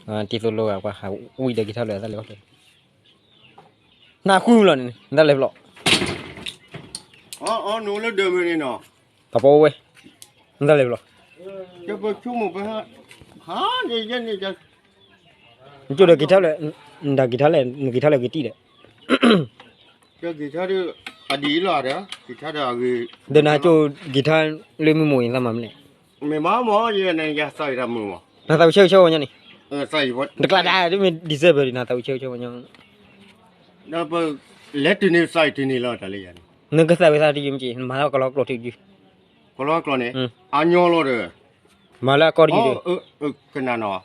တံၤသိၣ်လိဂၤကွၢ် ဟးဝံၤဒီးက့ၤထီၣ်လၢအသးလၢ နၢ်ဃုလီၤန့ၣ် နတၢ်လဲၤဘျီ, အီ နအိၣ်လၢဒၢးမုၢ်န့ၣ်နီၤ, ပှၤပိာ်ဝဲ, နတၢ်လဲၤဘျီ, ကဆိကမိၣ်ပဟါ, ဟါန့ၣ်ယဲန့ၣ်, နကၠိဒီးက့ၤထီၣ်လၢ, နတၢ်က့ၤထီၣ်လဲၣ် နက့ၤထီၣ်လၢကတံၢ်ဒီး, က့ၤထီၣ်ဒီး, အဒံးလီၤဒီး, က့ၤထီၣ်ဒီးအဂ့ၤ, ဒီးနကၠိက့ၤထီၣ်လၢမုၢ်မိၢ်အံၤသးမၤမနုၤလဲၣ်, မ့ၢ်မးမ့ၢ်ယဲန့ၣ် ယသးအံၤတၢ်မုာ်မး, နသးဝံၤဆၢဂ့ၤဆၢဝါညီန့ၣ်, တကျါဒၣ် မ့ၢ် December ဒံး နသးဝံၤဆၢဂ့ၤဆၢဝါညီ ဒီးပလဲၤတုၤန့ၣ် စးအံၤတုၤန့ၣ်လီၤတၢ်လၢယၤန့ၣ်, နကသးဝံၤသးတယုၢ်မ့ၢ်က့ၤ နမၤလၢကလီကျိာ်ထံဒု, ကလီကျိာ်န့ၣ်, အညီလီၤဒီး, မၤလၢအကီၢ်တယုၢ်ဒီး, ကနၣ်နီၤ,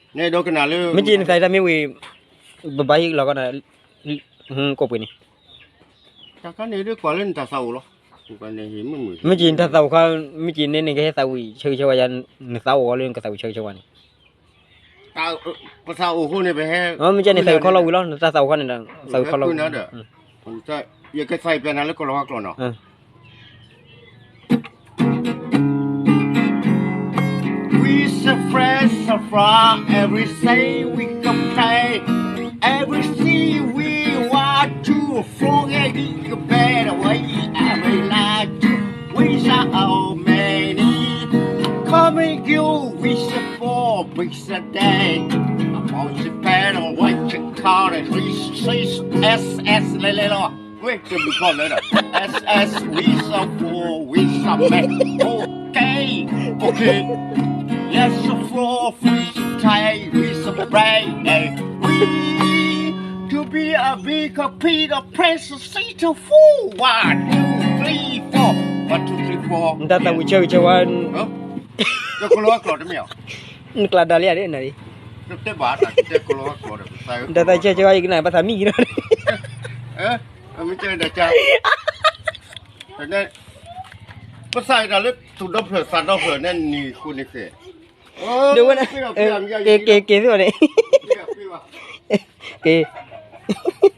နအဲၣ်ဒိးကနၣ်လၢ, မ့ၢ်က့ၤနသးဝံၤတၢ်မ့ၢ်ဝံၤ, ပဘၣ်ဟံၣ်လီၤကီၢ်နၤ, ကိးပှ့ၤန့ၣ် တၢ်ခါန့ၣ်ဒ်ကွၢ်လၢနတၢ်သးအိၣ်လီၤ, မ့ၢ်က့ၤနတၢ်သးအိၣ်ခါ, မ့ၢ်က့ၤန့ၣ်န့ၣ် ကဟဲသးဝံၤဆၢဂ့ၤဆၢဝါယၤ, နသးအိၣ်အီၤလၢနကသးဝံၤဆၢဂ့ၤဆၢဝါန့ၣ်, ပသးအိၣ်အဃိန့ၣ် ပဟဲ, မ့ၢ်က့ၤန့ၣ် သးဝံၤခီလီၤဝံၤလီၤ နတၢ်သးအိၣ်ခါန့ၣ်ဒီး, သးဝံၤခီလီၤဝံၤ, ယကသးအံၤပျဲနၤလၢကလီၤဟါကျိာ်နီၤ We some friends are far, everything we complain, everything we want to forget it better way. I would like to wish our many coming you with a four weeks a day. I'm on the panel, what you call it, this, this, S S လဲလဲလီၤ ဝဲ တမုၢ်ကီၢ်လၢဒီး S S ဝံသးဖိ ဝံသးမဲ Okay, okay. Let's go for freestyle with some brain and we to be a big computer press the seat to four. One, two, three, four. One, two, three, four. နတၢ်သးဝံၤဆၢဂ့ၤဆၢဝါ, ကလီၤကျိာ်တမ့ၢ်, နကျါဒါလံဧါ နတၢ်သးဝံၤဆၢဂ့ၤဆၢဝါ ယကနၣ် ဘၣ်သးမံက့ၤလီၤ, မ့ၢ်ကဲဒၣ်ကါ, ပသးအံၤတၢ်လၢသူၣ်ဒီဖျၢၣ်သးဒီဖျၢၣ်န့ၣ် နံၤဃိန့ၣ်ဃဲ, ဒ်ဝဲ, က့ၤက့ၤက့ၤသ့ၣ်န့ၣ်, က့ၤ